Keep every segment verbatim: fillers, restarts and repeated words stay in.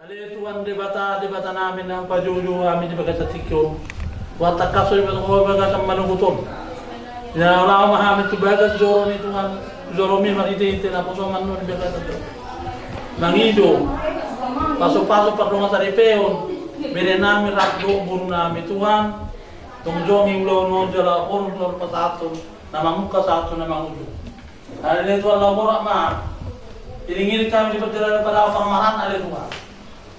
Ale Tuhan Debata, Debata nami na pajoujou hami di bagasan tingki on. Tuhan, tangkas do diboto Ho di bagasan manogot on. Ia laho ma hami tu bagas joro ni Tuhan, joroMi marhitehite naposoanMu di bagasan on. Mangido pasupasu pardongansaripeon bere nami rap dohot boru nami, Tuhan. Tong jongjong ulaon on jala olo do pasahathon na mamungka sahat tu na mangujung. Ale Tuhan, laho borat ma. Iring-iring hami di parjalanan padahu parmaraan, ale Tuhan.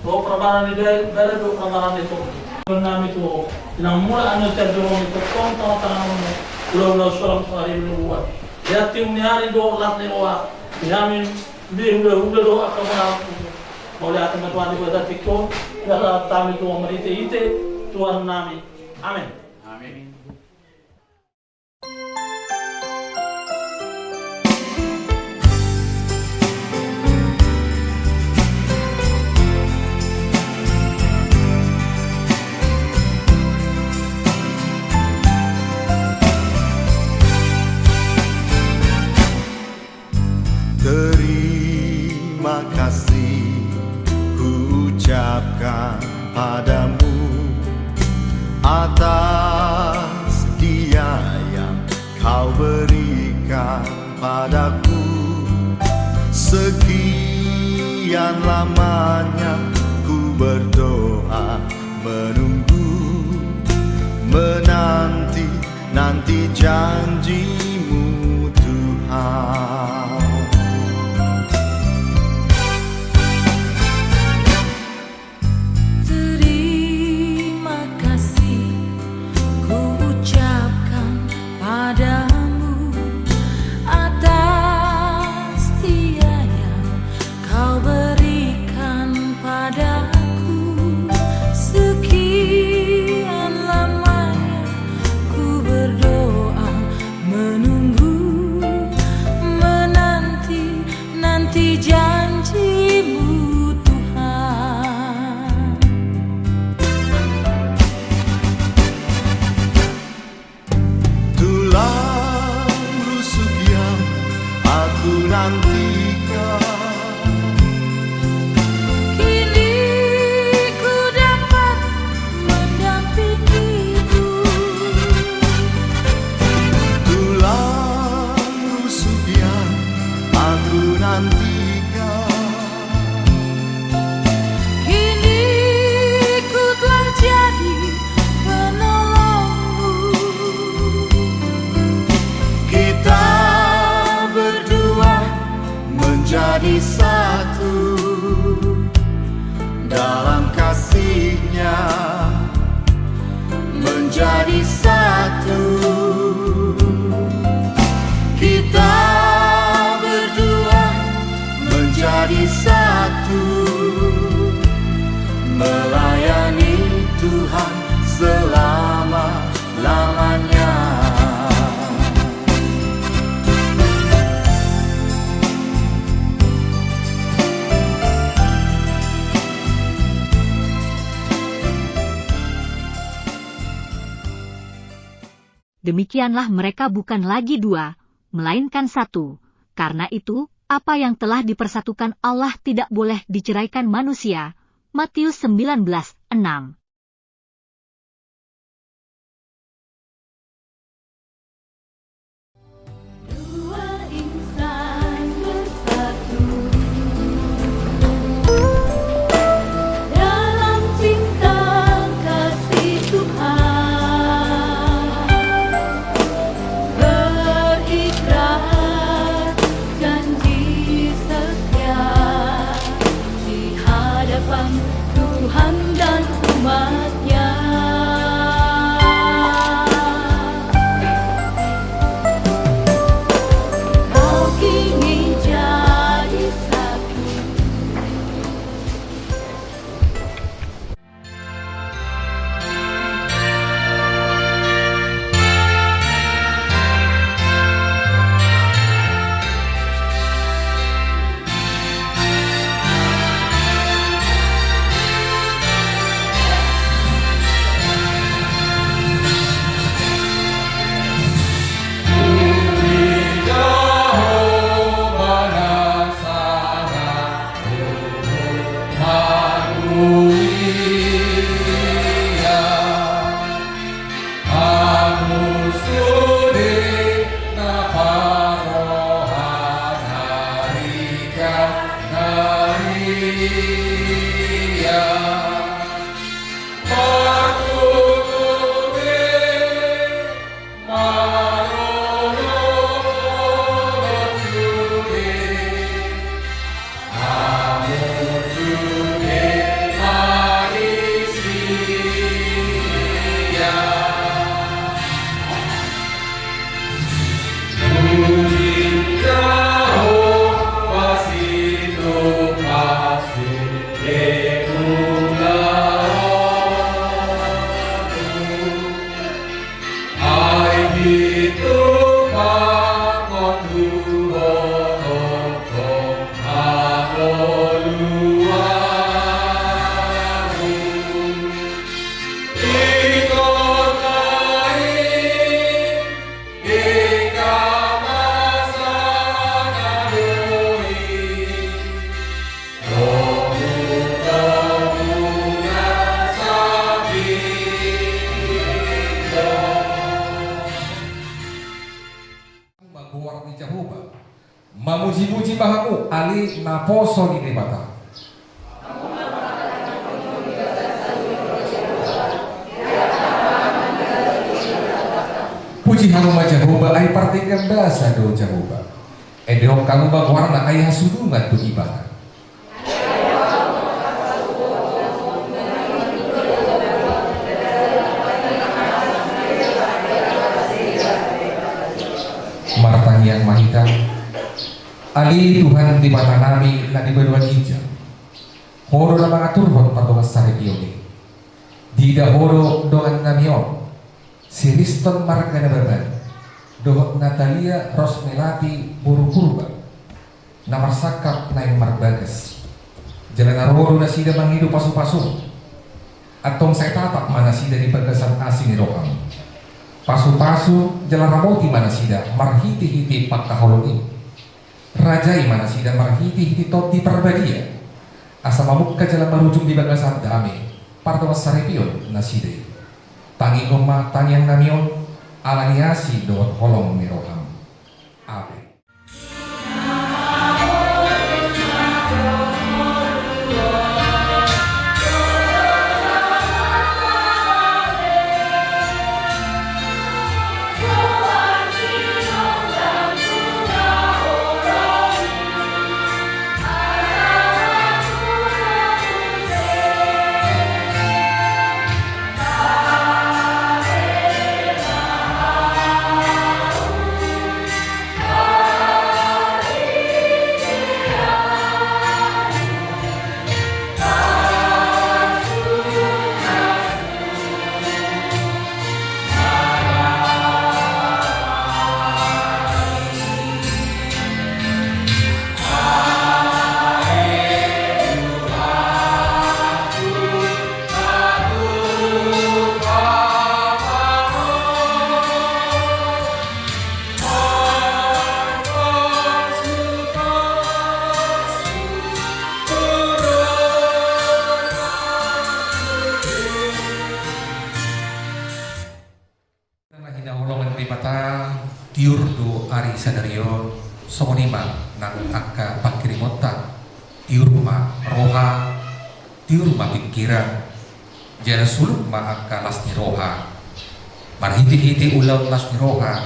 Dohot parmaraan ni badan dohot parmaraan ni tondi. Nami tu Ho, unang mulak hami sian joroMi, tongtong tangan-tanganMu, ulaon na solang tu ari ni ulaon. Ia tiur ni ari dohot las ni roha, di hami, di hulahula dohot angka muna. Mauliate ma Tuhan di bagasan tingki on, ia sahat hami tu Ho marhitehite Tuhan nami. Amen. Amen. Terima kasih kuucapkan padaMu atas dia yang Kau berikan padaku. Sekian lamanya ku berdoa, menunggu, menanti, nanti janji-Mu, Tuhan. Terima kasih ku ucapkan padamu atas dia yang Kau berikan padaku. Sekian lamanya ku berdoa, menunggu, menanti, nanti janji-Mu, Tuhan. Tulang rusuk yang aku nantikan, kini ku dapat mendampingimu. Tulang rusuk yang aku nantikan, kini ku telah jadi penolongmu. Kita berdua menjadi satu dalam kasih-Nya, menjadi satu. Kita berdua menjadi satu, melayani Tuhan selama-lamanya. Demikianlah mereka bukan lagi dua, melainkan satu. Karena itu, apa yang telah dipersatukan Allah tidak boleh diceraikan manusia. Matius sembilan belas enam. Dua insan bersatu dalam cinta kasih Tuhan, berikrar janji setia di hadapan Tuhan dan umat-Nya. Kau kini jadi satu. Puji-puji ma hamu ale naposo ni Debata. Puji hamu ma Jahowa, ai pardenggan basa do Jahowa. Endehon hamu ma goarna, ai hasudungan do ibana. Martangiang ma hita. Ale Tuhan Debatanami na di banua ginjang, Ho do na mangaturhon pardongansaripeon i. Diida Ho do dongannami on, si Riston marga Nababan dohot Natalia ros Melati boru Purba, na marsangkap naeng marbagas. Jala na ro do nasida mangido pasu-pasu. Antong sai tatap ma nasida di bagasan asi ni roham. Pasu-pasu jala ramoti ma nasida marhite-hite pangkaholongi. Rajai ma nasida marhite-hite Tondi Parbadia, asa mamungka jala marujung di bagasan dame pardongansaripeon nasida i. Tangihon ma tangiangnami on, ala ni asi dohot holong ni roham. Amen. Na hinaholongan ni Debata, tiur do ari sadari on, songon i ma nang angka pangkirimonta, tiur ma roha, tiur ma pingkiran, jala suluk ma angka las ni roha. Marhite-hite ulaon las ni roha,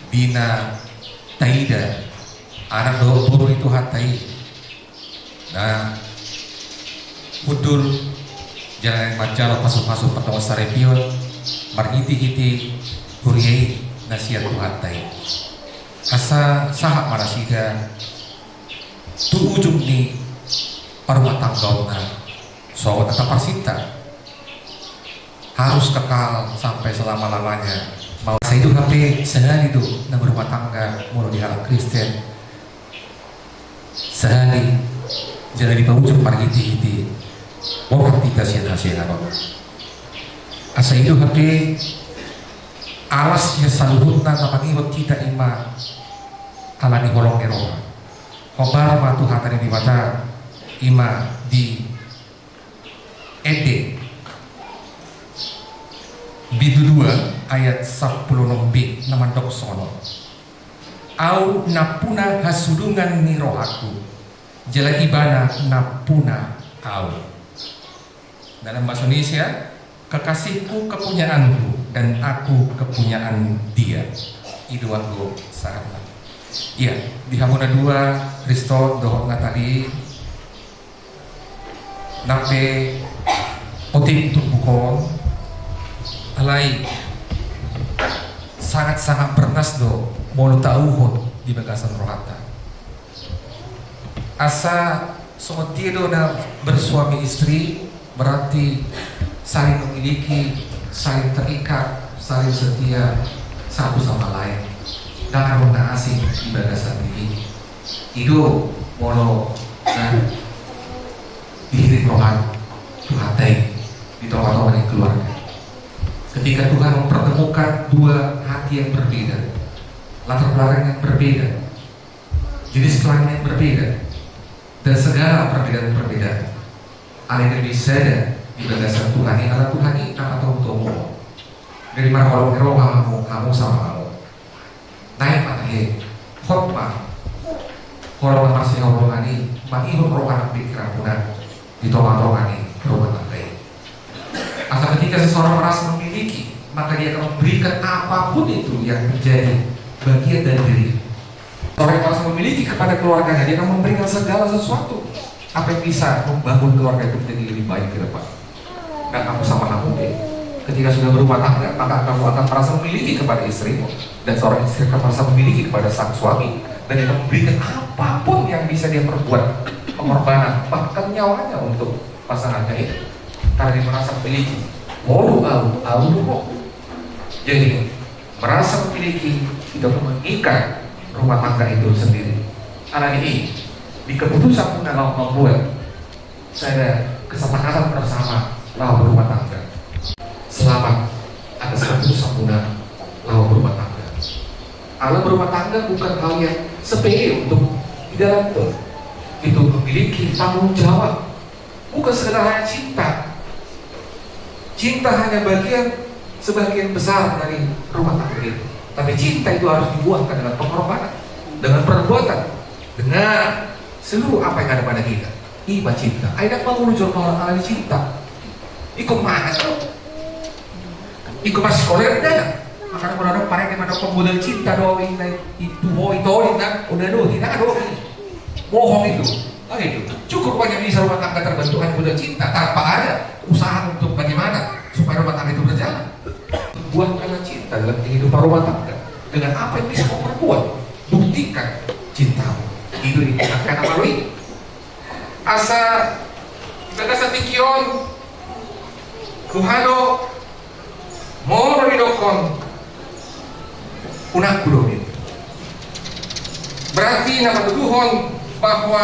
di na taida anak dohot boru ni Tuhanta i, na hundul jala naeng manjalo pasu-pasu pardongansaripeon, marhite-hite huria i na sian Tuhanta i. Asa sahat ma nasida tu ujung ni parumatanggaonna, songon hata parsinta, harus kekal sampai selama-lamanya. Asa i do hape sahali do na berumah tangga molo di halak Kristen, sahali jala dipaujung marhite-hite borhat hita sian hasiangan on. Asa i do hape alas ni saluhutna na mangihut hita i ma ala ni holong ni roha. Hombar ma tu hata ni Debata i ma di Ende bindu dua ayat sampulu onom b na mandok songon on: Au nampuna hasudungan ni rohangku, jala ibana nampuna au. Dalam bahasa Indonesia, kekasihku kepunyaanku dan aku kepunyaan dia. I do anggo sahatna. Ia, di hamuna dua, Riston dohot Natali, nang pe otik tumbuk on, alai sangat-sangat bernas do molo tauhon di bagasan rohanta. Asa songon dia do na bersuami istri, berarti saling memiliki, saling terikat, saling setia satu sama lain. Ndang adong na asing di bagasan diri. I do molo na dihirim roha Tuhanta i di tonga-tonga ni keluarga. Ketika Tuhan mempertemukan dua hati yang berbeda, latar belakang yang berbeda, jenis kelamin yang berbeda, dan segala perbedaan-perbedaan, alai na bisa da di bagasan Tuhan i, ala Tuhan i na patolhas tu hamu. Jadi marholong ni roha hamu, hamu sama hamu. Naeng ma tahe, hot ma Horong na marsihaholongan i mangihut roha nang pingkiranmuna di tonga-tonga ni rumah tangga i. Asa ketika seseorang merasa memiliki, maka dia akan memberikan apapun itu yang menjadi bagian dari dirinya. Orang yang merasa memiliki kepada keluarganya, dia akan memberikan segala sesuatu apa yang bisa membangun keluarga itu menjadi lebih baik ke depan. Dan kamu sama kamu deh. Ketika sudah berumah tangga, maka kamu akan merasa memiliki kepada istrimu, dan seorang istri akan merasa memiliki kepada sang suami, dan dia akan memberikan apapun yang bisa dia perbuat, pengorbanan, bahkan nyawanya untuk pasangannya itu, karena dia merasa memiliki. Molo au, au do ho. Jadi, merasa memiliki itu akan mengikat rumah tangga itu sendiri. Alani i, di keputusanmuna laho mambuat sada kesepakatan bersama laho berumah tangga. Selamat atas keputusanmuna laho berumah tangga. Ala berumah tangga bukan hal yang sepele untuk didalankan. Itu memiliki tanggung jawab. Bukan sekedar hanya cinta. Cinta hanya bagian, sebagian besar dari rumah tangga itu. Tapi cinta itu harus dibuahkan dengan pengorbanan, dengan perbuatan, dengan seluruh apa yang ada pada kita. I ma cinta. Ai ndang mangolu jolma on alani cinta. Ingkon mangan do. Ingkon marsikola do, ndang. Makana molo adong parende mandok modal cinta do au, i na i tu ho, i toli na, udah do, i na do. Bohong itu. Kan itu. Cukup hanya bisa rumah tangga terbentuk hanya modal cinta, tanpa ada usaha untuk bagaimana supaya rumah tangga itu berjalan. Buatkanlah cinta dalam kehidupan rumah tangga. Dengan apa yang bisa kau perbuat, buktikan cintamu. Itu di anak-anak melalui Asa, di bagasan tingki on, Tuhan do, molo didokkon, unangku do ninna. Berarti na patuduhon bahwa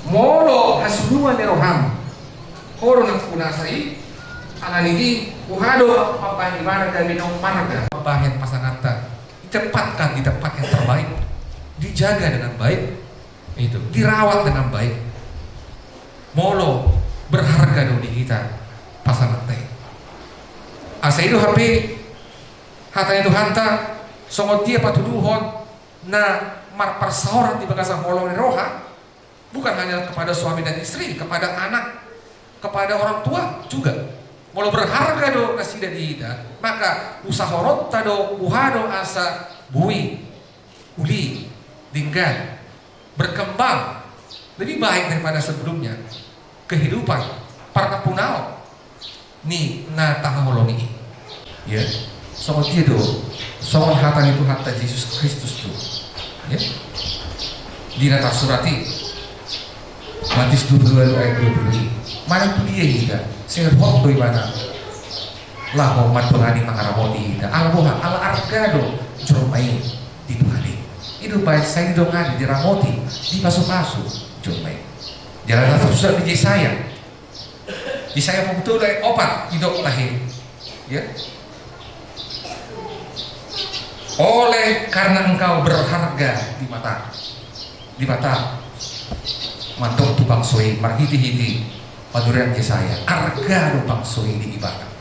molo hasunungan ni roham, ho do nang unasa i, alani i, Tuhan do mambahen ibana gabe naung marga. Mambahen pasanganta, ditempatkan di tempat yang terbaik, dijaga dengan baik, itu, dirawat dengan baik. Molo berharga do di hita pasanganta i. Asa i do hape hata ni Tuhanta, songon dia patuduhon na marparsaoran di bagasan holong ni roha, bukan hanya kepada suami dan istri, kepada anak, kepada orang tua juga. Molo berharga do nasida di hita, maka usahoronta do, boha do asa boi, uli, denggan, berkembang lebih baik daripada sebelumnya. Kehidupan parnapunaon ni na tahaholongi i. Ya, songon dia do, songon hata ni Tuhanta Jesus Kristus do. Ya. Di na tarsurat i, Matius dua puluh dua ayat dua puluh i. Manang tu dia hita, sehot do ibana laho mandongani, mangaramoti hita. Ala boha, ala arga do jolma i di Tuhan i. I do baen sai didongani, diramoti, dipasupasu jolma i. Jala na tarsurat di Jesaya. Jesaya opat puluh tolu ayat opat, didok tahe. Ya. Oleh karena engkau berharga di mata, di mata, mantong tu bangso i, marhitehite panurirang Jesaya, arga do bangso i di Ibana.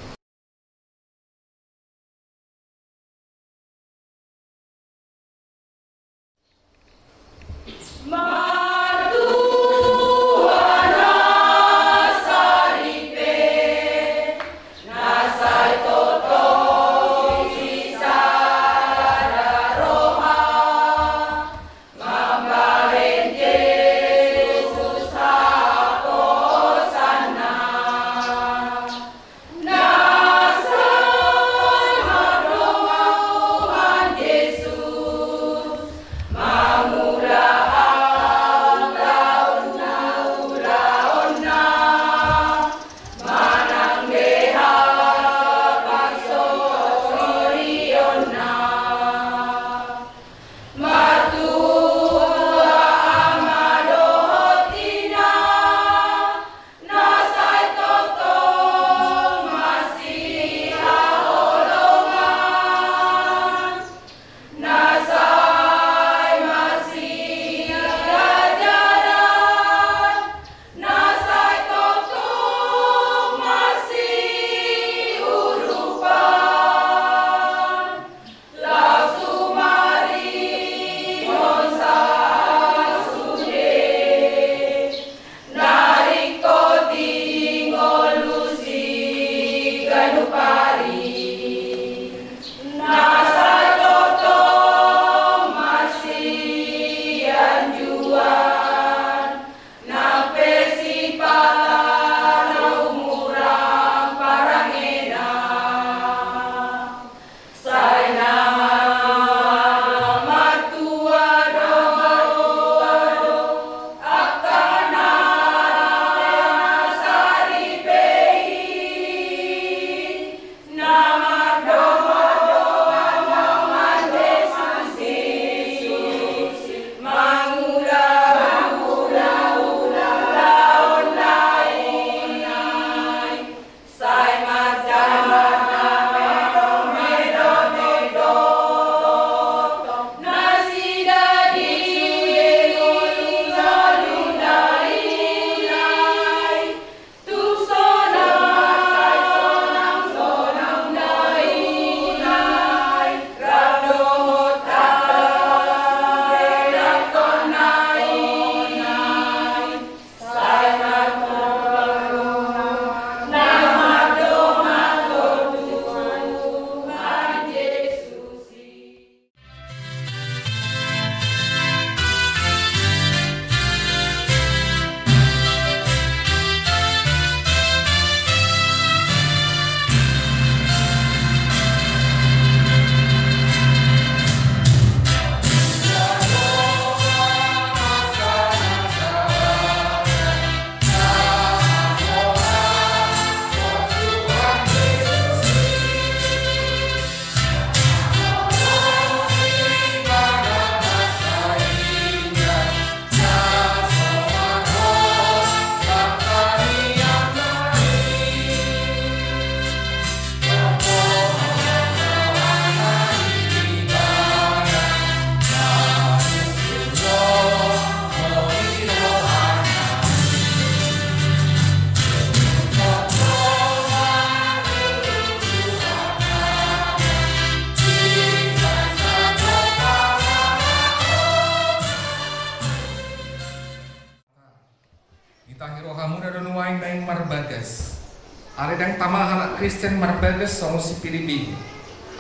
Alai ndang tama halak Kristen marbagas songon si Pilip i.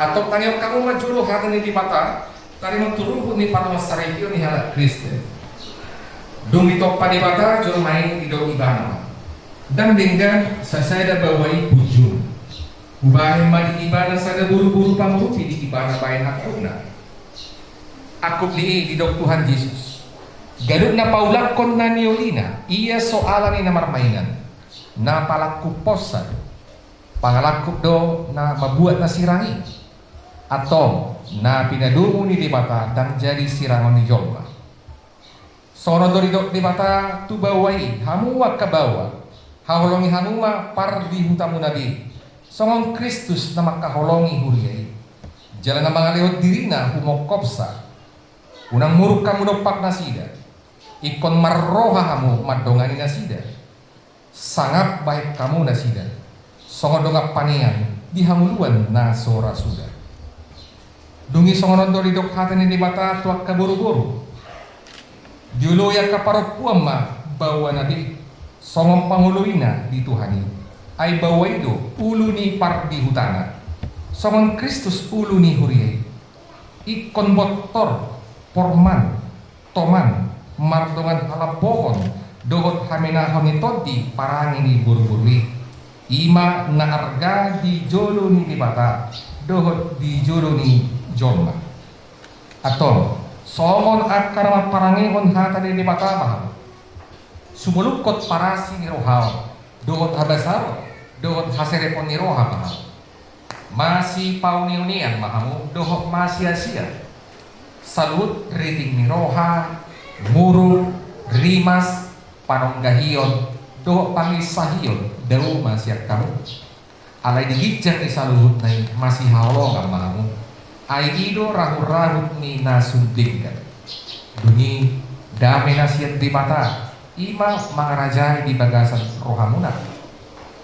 Antong tangihon hamu ma jolo hata ni Debata, taringot tu ruhut ni pardongansaripeon ni halak Kristen. Dung ditompa Debata jolma i, didok Ibana ma: Ndang denggan sasada baoa i punjung. Hubahen ma di ibana sada boruboru pangurupi di ibana bahen angkupna. Angkup ni i didok Tuhan Jesus: Ganup na paulakkon na niolina, ia so ala ni na marmainan, na palangkuphonsa do. Pangalangkup do na mambuat na sirang i. Antong, na pinadomu ni Debata ndang jadi sirangon ni jolma. Songon on do didok Debata tu baoa i: Hamu angka baoa, haholongi hamu ma pardihutamuna be, songon Kristus na mangkaholongi huria i, jala na mangalehon dirina humongkopsa. Unang muruk hamu dompak nasida, ingkon marroha hamu mandongani nasida. Sangap bahen hamu nasida songon dongan panean di hangoluan na so ra suda. Dung i songon on do didok hata ni Debata tu angka boruboru: Dioloi angka parompuan ma baoana be songon pangoloina di Tuhan i. Ai baoa i do ulu ni pardihutana, songon Kristus ulu ni huria i. Ingkon bontor, porman, toman, mardongan halambohon dohot hamenahon ni tondi parange ni boruboru i. I ma na arga di jolo ni Debata dohot di jolo ni jolma. Antong, songon angka na mamparangehon hata ni Debata ma hamu. Sumolungkot parasi ni roha on, dohot habasaon, dohot haserepon ni roha ma hamu. Masipaune-unean ma hamu dohot masiasian. Saluhut riting ni roha, muruk, rimas, panonggahion dohot panginsahion dao ma sian hamu. Alai di ginjang ni saluhutna i masihaholongan ma hamu. Ai i do rahut-rahut ni na sun denggan. Dung i, dame na sian Debata, i ma mangarajai di bagasan rohamuna.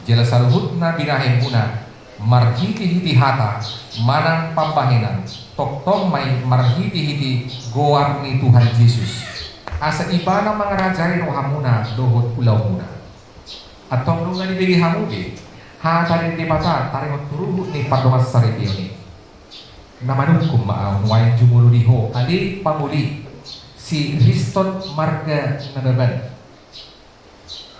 Jala saluhut na binahenmuna, marhitehite hata manang pambahenan, tongtong ma i marhitehite goar ni Tuhan Jesus, asa Ibana mangarajai rohamuna dohot ulaonmuna. Antong nunga dibege hamu be hata ni Debata taringot tu ruhut ni pardongansaripeon i. Na manungkun ma ahu nuaeng jumolo di ho ale pangoli, si Riston marga Nababan.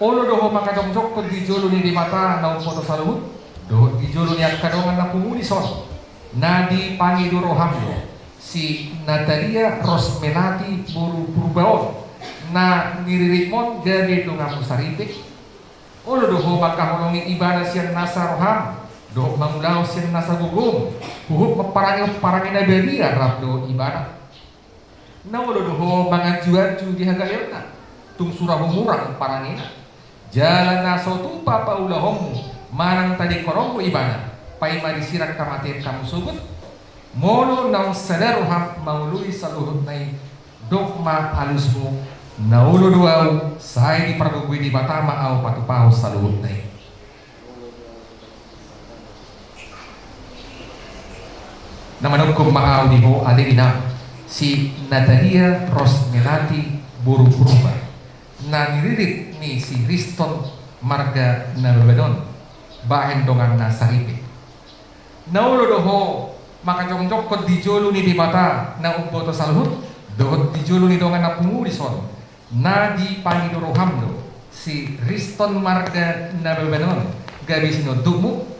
Olo do ho mangajongjongkon di jolo ni Debata na umboto saluhut, dohot di jolo ni angka dongan na pungu dison, na dipangido roham do si Natalia ros Melati boru Purba on, na niriritmon gabe donganmu saripe? Olo do ho mangkaholongi ibana sian nasa roham, dohot mangulahon sian nasa gogom, huhut mamparangehon parange na badia rap dohot ibana? Na olo do ho manganjuanju di hagaleonna, tung sura humurang parangena? Jala na so tupa paulahonmu manang tadingkononmu ibana, paima disirang hamatean hamu sogot? Molo naung sada roham mangoloi saluhutna i, dok ma alusmu, na olo do ahu, sai dipargogoi Debata ma ahu patupahon saluhutna i. Na manungkun ma ahu di ho ale inang, si Natalia ros Melati boru Purba, na niririt ni si Riston marga Nababan on, bahen donganna saripe. Na olo do ho mangajongjongkon di jolo ni Debata na umboto saluhut, dohot di jolo ni dongan na pungu dison, na dipangido roham do si Riston marga Nababan on gabe sinondukmu?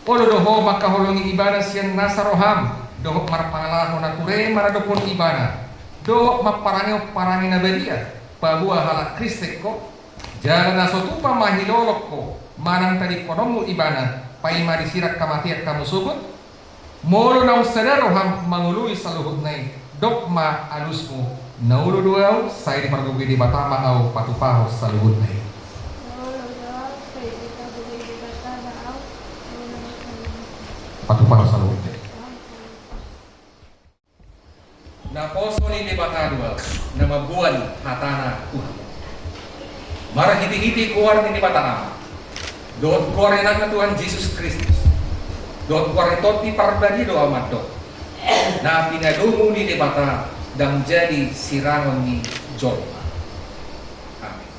Olo do ho mangkaholongi ibana sian nasa roham, dohot marpangalaho na ture maradophon ibana, dohot mamparangehon parange na badia, paboa halak Kristen ho? Jala na so tupa mahilolong ho manang tadingkononmu ibana, paima disirang hamatean hamu sogot? Molo naung sada roham mangoloi saluhutna i, dok ma alusmu, na olo do ahu, sai dipargogoi Debata ma ahu patupahon saluhutna i. Patupahon saluhutna i. Naposo ni Debata do ahu, na mamboan hatana tu hamu. Marhitehite goar ni Debata Ama, dohot goar ni Anakna Tuhan Jesus Kristus, dohot goar ni Tondi Parbadia do ahu mandok: Na pinadomu ni Debata ndang jadi sirangon ni jolma. Amin.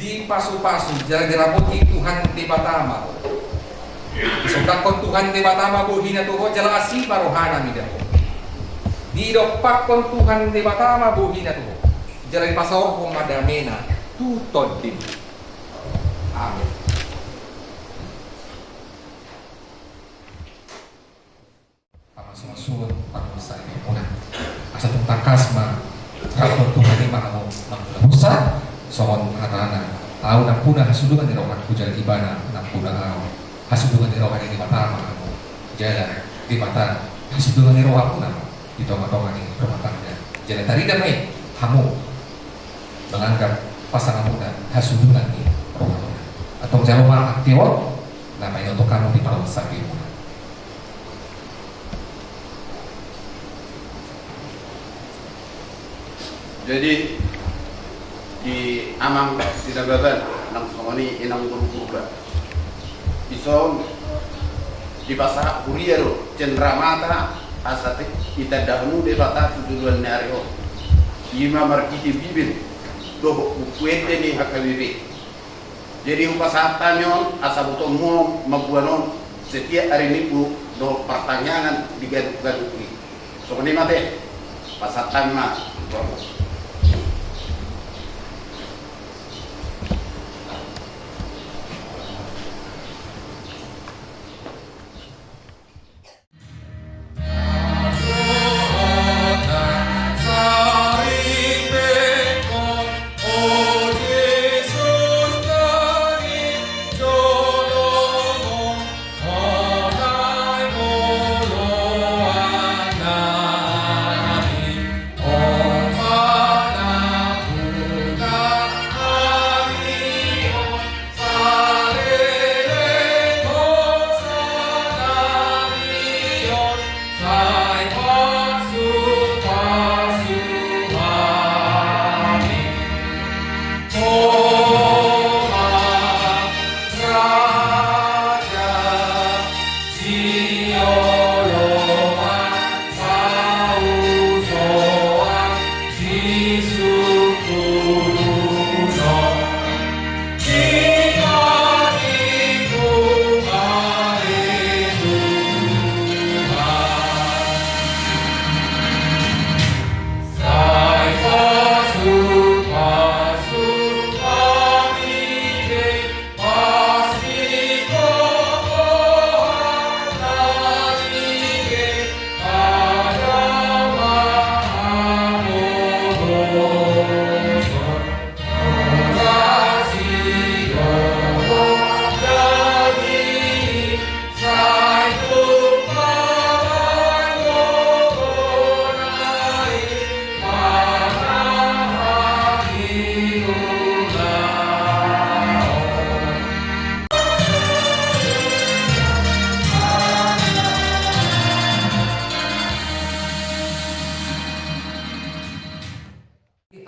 Dipasupasu jala diramoti Tuhan Debata ma ho. Disondangkon Tuhan Debata ma bohina tu ho jala asi ma rohana mida ho. Didompakkon Tuhan Debata ma bohina tu ho jala dipasaorhon ma damena tu tondim. Amin. Pamasumasuon parhosa ni muna. Asa tung tangkas ma rap dohot Tuhan i ma hamu mangula hosa, songon hatana: Ahu nampuna hasundungan ni rohangku jala Ibana nampuna ahu. Hasundungan ni roha ni Debata ma hamu jala Debata hasundungan ni rohamuna ma di tongatonga ni rumah tangga. Jala tarida ma i hamu manganggap pasanganmuna hasundungan ni rohamuna. Antong jalo ma angka on na paingoton hamu di parhosa ni muna. Jadi di Amang Sinababan nang songon i Inang Purba, dison dipasahat huria do cenramata asa ditanda hamu Debata tu joloan ni ari on. I ma marhite Bibel dohot Buku Ende ni H K B P. Jadi hupasahat hami on asa botoonmu mamboan on setiap ari Minggu dohot partangiangan di ganup-ganup i. Songon i ma te, pasahat hami ma.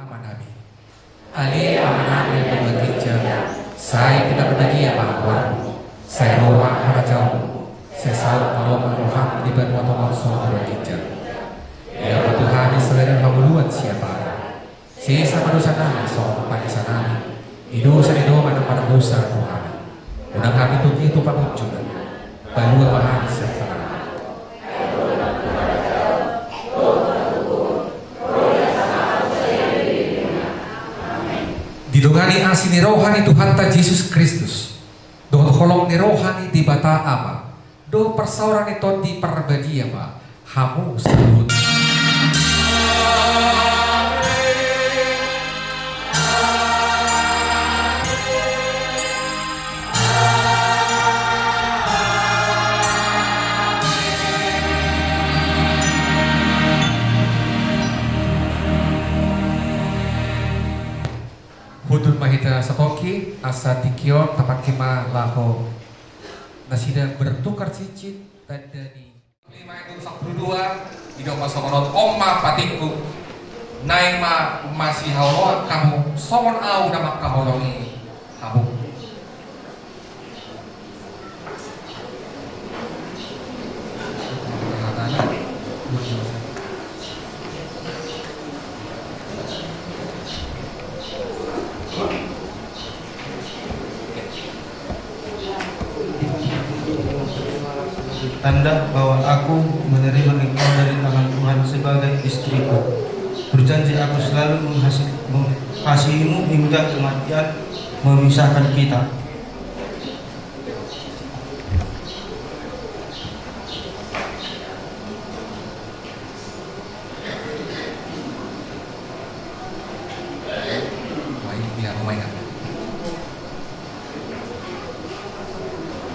Amanami. Ale Amanami na di banua ginjang, sai pinarbadia ma goarmu, sai ro ma harajaonmu, sai saut ma roham di banua tonga on songon na di banua ginjang. Ia ma tu hami sadari on hangoluan siapari. Sesa ma dosanami songon panesanami di dosa ni dongan na mardosa tu hami. Unang hami togihon tu pangunjunan. Palua ma hami sian pangago. Didongani asi ni roha ni Tuhanta Jesus Kristus, dohot holong ni roha ni Debata Ama, dohot parsaoran ni Tondi Parbadia ma hamu saluhutna. Hundul ma hita satongkin, asa tingki on tapangke ma laho nasida bertukar cincin tanda ni. Lima ayat sampulu dua, didok ma songon on: On ma patikku, naeng ma masihaholongan hamu songon ahu na mangkaholongi hamu. Tanda bahwa aku menerima engkau dari tangan Tuhan sebagai istriku. Berjanji aku selalu menghasi-, mengasihimu hingga kematian memisahkan kita.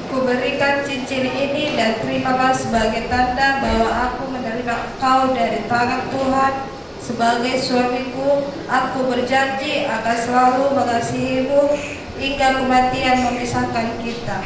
Kuberikan cincin ini dan terimalah sebagai tanda bahwa aku menerima engkau dari tangan Tuhan sebagai suamiku. Aku berjanji akan selalu mengasihimu hingga kematian memisahkan kita.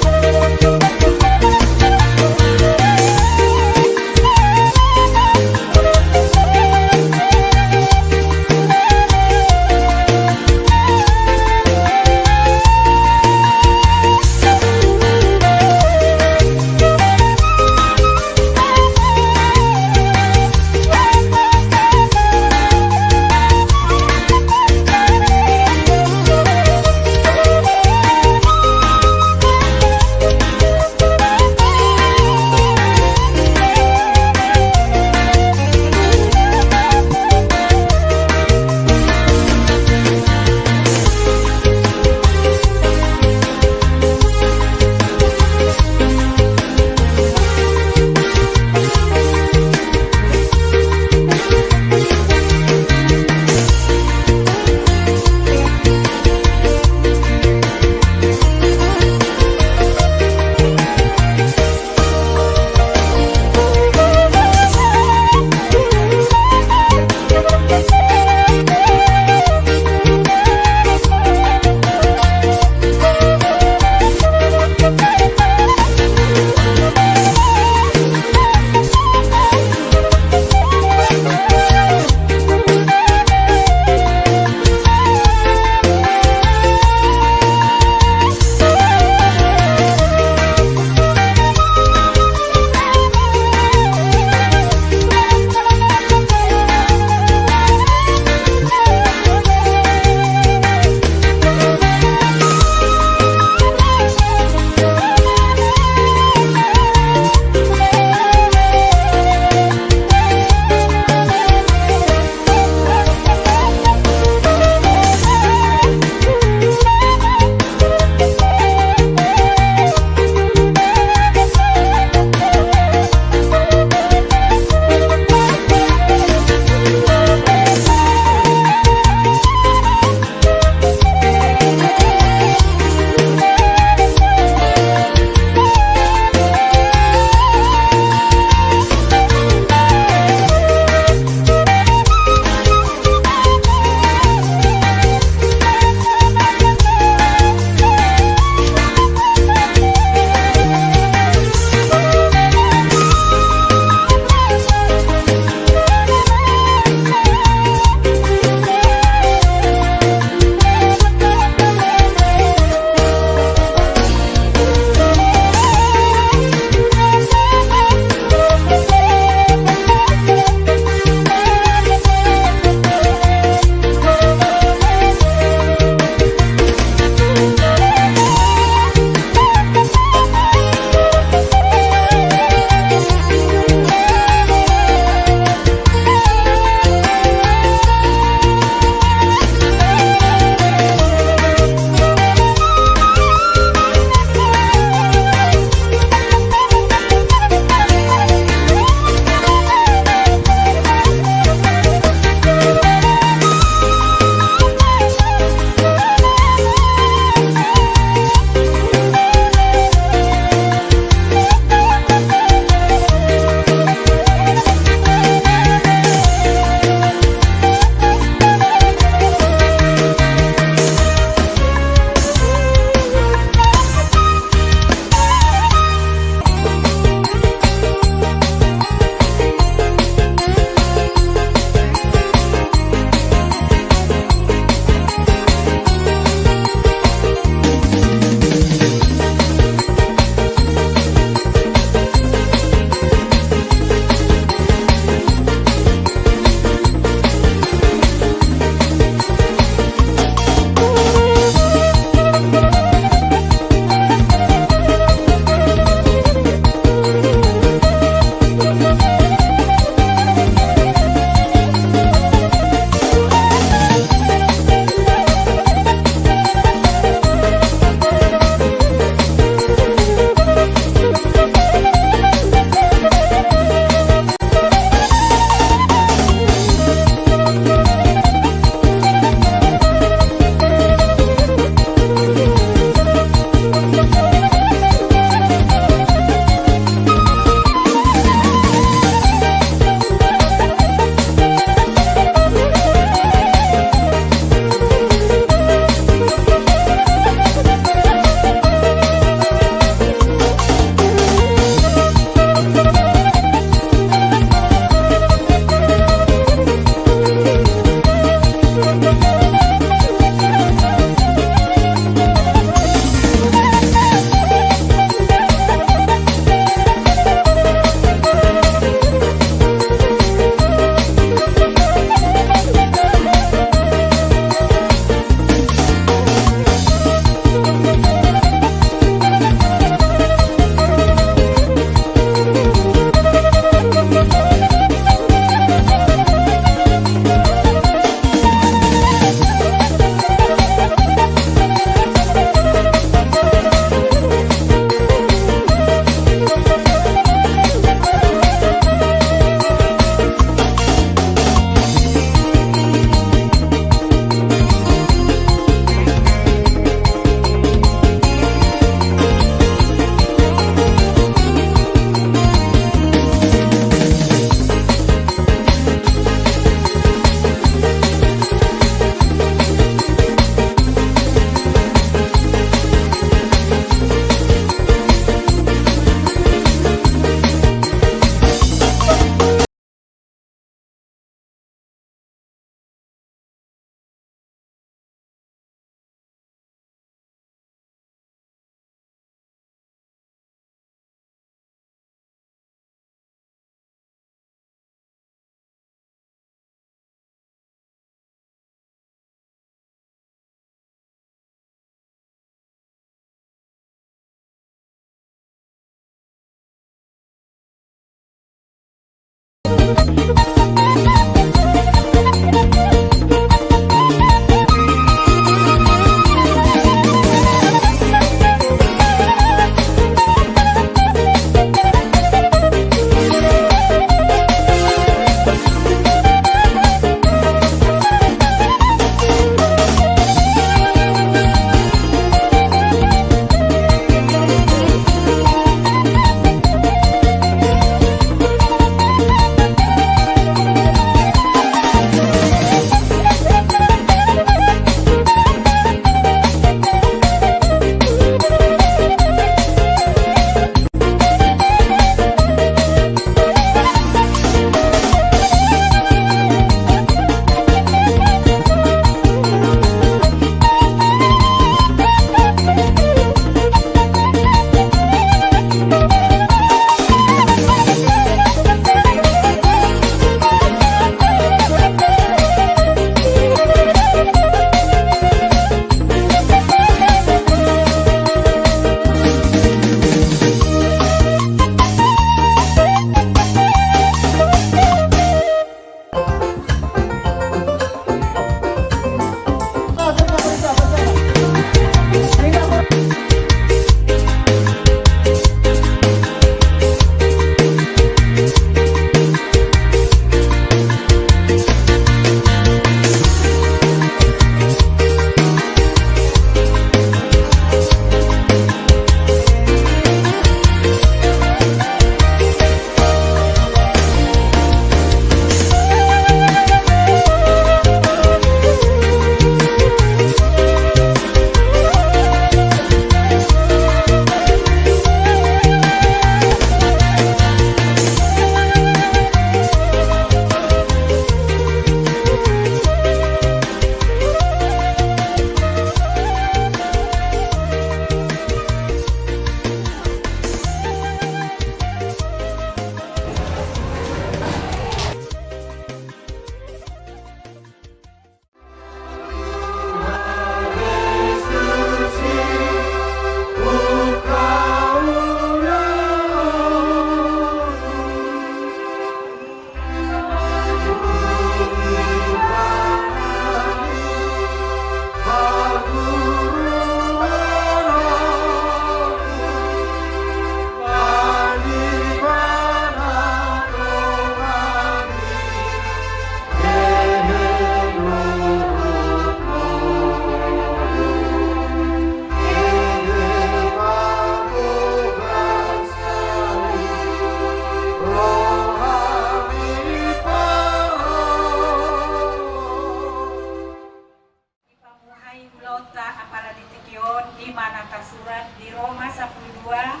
Dipamuhai ulaonta apala di tingki on, i ma na tarsurat di Roma sampulu dua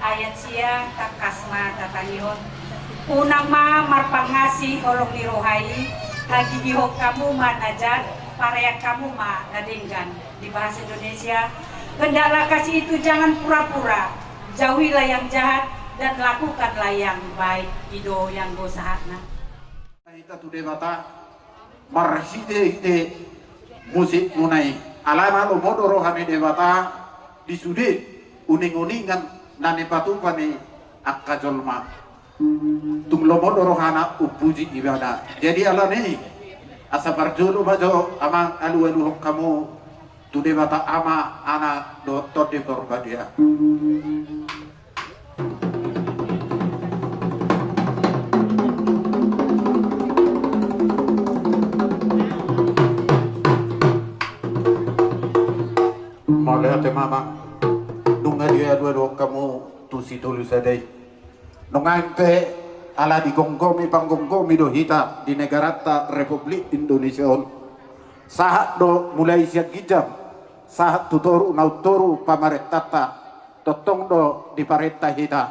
ayat sia, tangkas ma tatangihon. Unang ma marpangasi holong ni roha i, hagigihon hamu ma na jat, parean hamu ma na denggan. Di bahasa Indonesia, hendaklah kasih itu jangan pura-pura, jauhilah yang jahat dan lakukanlah yang baik. I do i anggo sahatna. Hita tu Debata marhitehite musikmuna i, alana lomo do roha ni Debata di sude uninguningan na nipatupa ni angka jolma. Tung lomo do rohana umpuji ibana. Jadi alani i, asa parjolo ma jo amang alualuhon hamu tu Debata Ama, Anak dohot Tondi Porbadia. Mauliate ma amang. Nunga dialualuhon hamu tu sitolu sada i. Nuaeng pe ala digomgomi panggomgomi do hita di negaranta Republik Indonesia on. Sahat do mulai sian ginjang sahat tu toru na umtoru pamarentanta, tongtong do diparenta hita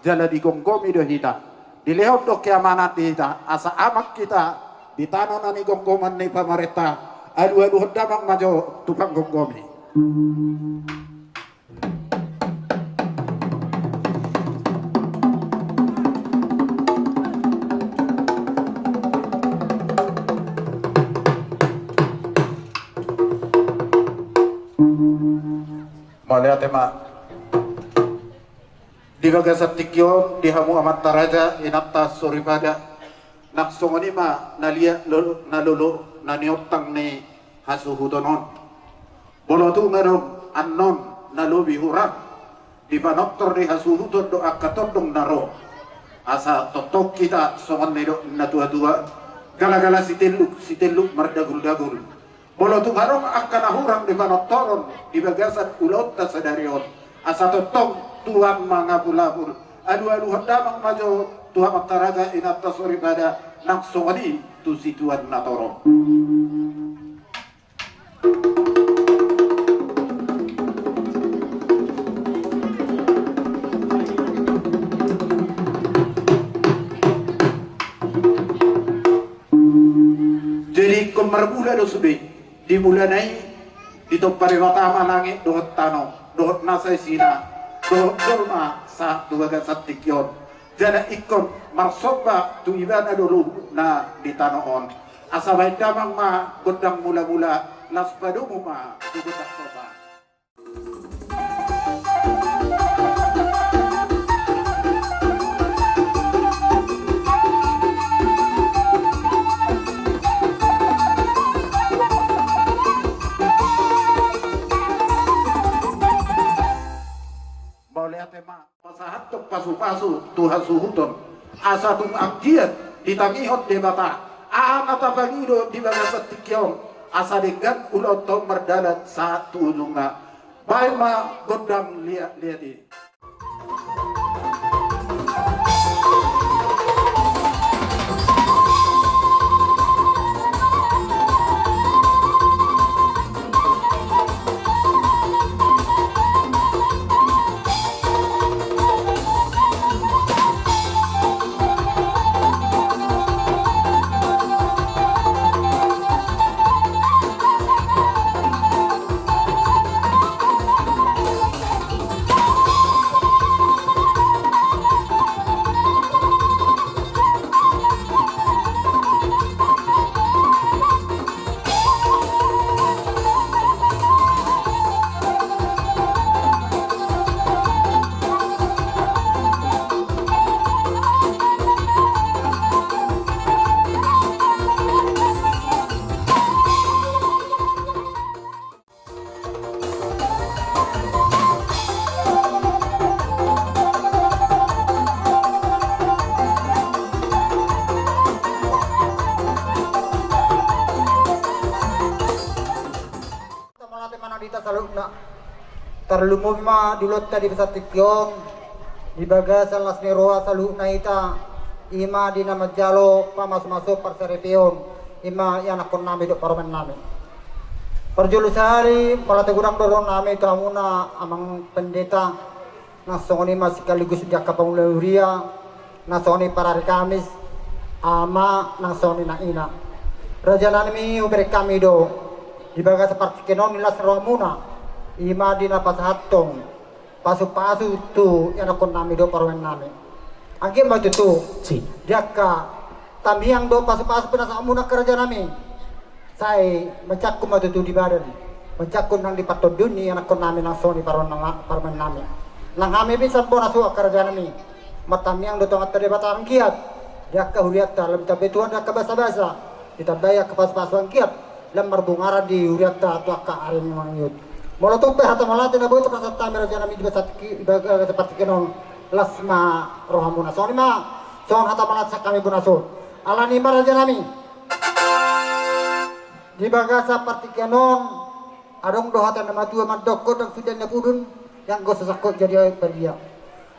jala digomgomi do hita. Dilehon do keamanan di hita asa aman hita di tano na nigomgoman ni pamarenta. Alualuhon damang ma jo tu panggomgomi. Mauliate ma. Di bagasan tingki on di hamu amanta raja, inanta soripada, Nang songon i ma na liat lolo, na lolo na niontang ni hasuhuton on. Molo tung adong annon na lobi hurang di panortor ni hasuhuton dohot angka tondong na ro, asa tongtong hita songon nidok ni na tuatua, galagala sitelluk, sitelluk mardaguldagul. Molo tung adong angka na hurang di panortoron di bagasan ulaonta sadari on, asa tongtong Tuhan mangapulapul. Alualuhon damang ma jo tu amanta raja, inanta soripada, nang songon i tu situan na torop. Jadi ingkon marmula do sude. Di mulana i ditompa Debata ma langit dohot tano, dohot nasa isina, dohot jolma sahat tu bagasan tingki on. Jala ingkon marsomba tu Ibana do luhutna di tano on. Asa baen damang ma gondang mulamula, laos padomu ma tu gondang somba. Mauliate ma. Pasahathon pasupasu tu hasuhuton, asa tung anggiat ditangihon Debata aha na tapangido di bagasan tingki on, asa denggan ulaonta on mardalan sahat tu ujungna. Baen ma gondang liatliat i. Mauliate ma nang di hita saluhutna. Tarlumobi ma di ulaonta di bagasan tingki on, di bagasan las ni roha saluhutna hita, i ma di na manjalo pamasumasuon parsaripeon, i ma ianakkonnami dohot parumaennami. Parjolo sahali mauliate godang do dohononnami tu hamuna amang pendeta, nang songon i ma sekaligus di angka pangula huria, nang songon i parari Kamis, ama, nang songon i nang ina. Rajanami, hubereng hami do di bagasan partingkian on ni las ni rohamuna, i ma di na pasahathon pasupasu tu ianakkonnami dohot parumaennami. Anggiat ma tutu di angka tangiang dohot pasupasu pinasahatmuna, rajanami, sai manjangkon ma tutu di badan, manjangkon nang di partondion ni ianakkonnami nang songon i parumaen-, parumaennami. Nang hami pe sian bona suhut, rajanami, martangiang do tu Amanta Debata anggiat di angka hurianta lam ditambai Tuhan di angka basabasa, ditambai angka pasupasu anggiat lam marbungaran di hurianta tu angka ari na mangihut. Molo tung pe hata mauliate na boi tapasahat hami, rajanami, di bagasan partingkian on, las ma rohamuna. Songon i ma, songon hata mauliate sian hami bona suhut. Alani i ma, rajanami, di bagasan partingkian on, adong do hata ni na matua mandok, ndang suda na pudun, ianggo sasangkot jadi padia.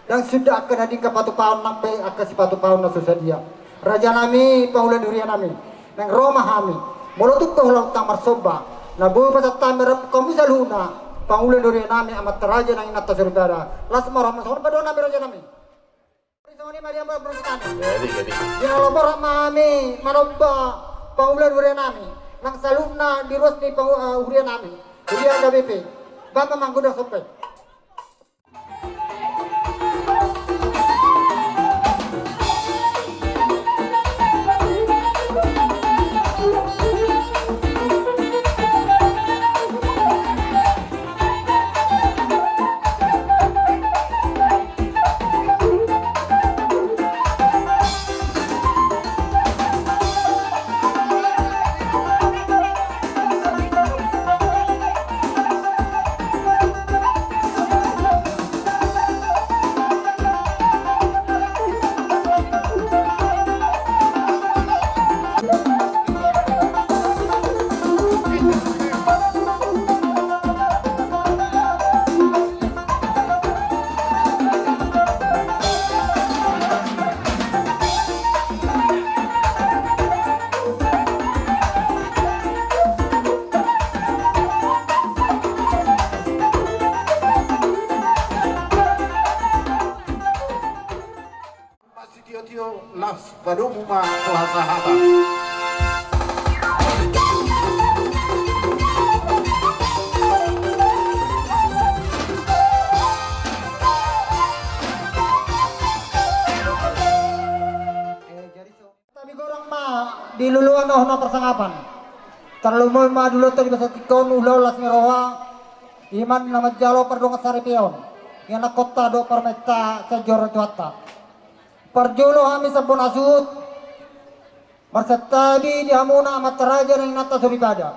Ndang suda angka na dingka patupaon, nang pe angka sipatupaon na so sadia. Rajanami, pangula ni hurianami, naeng ro ma hami. Molo tung pe ulaonta marsomba, na boi pasahat hami rap hamu saluhutna, pangula ni hurianami, amanta raja nang inanta soripada, las ma rohamuna. Songon i ma dohononnami, rajanami. Songon i ma dia ma beruskan. Jadi, jadi. Di na lopo rap ma hami manomba pangula ni hurianami, nang saluhutna di ruas ni pangu-, eh, hurianami, huria H K B P. Baen ma gondang somba i. Las padomu ma tu hasahatan. Jadi so- Tabi godang ma di luluan on na parsangapan. Tarlumobi ma di luluan on di bagasan tingki on ulaon las ni roha. I ma na manjalo pardongansaripeon. Ianakhonta dohot parumaenta sian joro ni Tuhanta. Parjolo hami sian bona suhut marsantabi di hamuna amanta raja nang inanta soripada.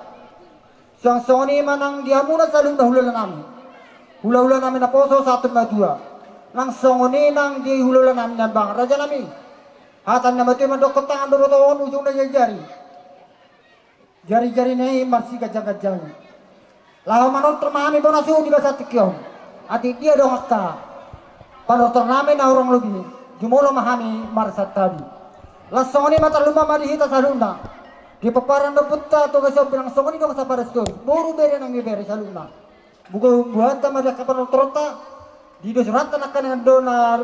Suang songon i ma nang di hamuna saluhutna hulahulanami. Hulahulanami naposo sahat tu na matua. Nang songon i nang di hulahulanami na amang rajanami. Hata ni na matua mandokkon tangan do boto on ujungna jarijari. Jarijari na i marsiganjangganjangi. Laho manortor ma hami bona suhut di bagasan tingki on. Atik dia do angka panortornami na hurang lobi, jumolo ma hami marsantabi. Las songon i ma tarlumobi ma di hita saluhutna. Di pomparan ni ompunta Toga Sihombing nang songon i do angka sampara Sitorus, boru bere nang ibebere saluhutna. Boan buhanta ma di angka panortoronta. Di dos rohanta nangkaningan do na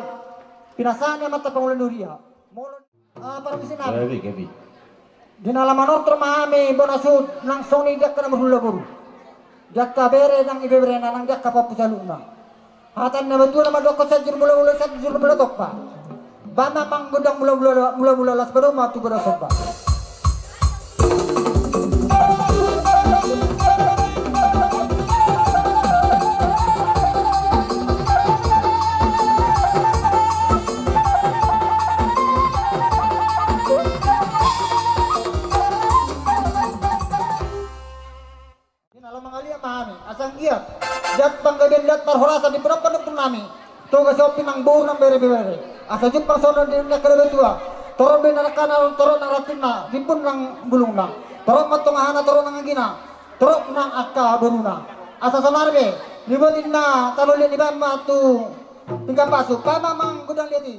pinasahat ni amanta pangula ni huria. Molo Ah, parmisi nami. Gabe, gabe. Di na laho manortor ma hami bona suhut nang songon i di angka na marhula boru. Di angka bere nang ibeberena nang di angka pahompu saluhutna. Hata ni na matua na mandokkon sian jur mulamula sian jur mula tompa. Ba ma manggondang mulamula, mulamula las padomu ma tu godang somba. Di na laho mangaliat ma hami asa anggiat dat panggabean dat parhorasan di pomparan ni ompun nami Toga Sihombing nang boru nang bere bebere. Asa jumpang songon na nidok ni angka natua-tua. Torop do inna dangkana, torop nang rantingna, rimbun nang bulungna. Torop ma tongahana, torop nang anggina, torop nang angka boruna. Asa saonari pe, di boti na tano liat ni bahen ma tu pinggan pasu, ba ma manggondang liat i.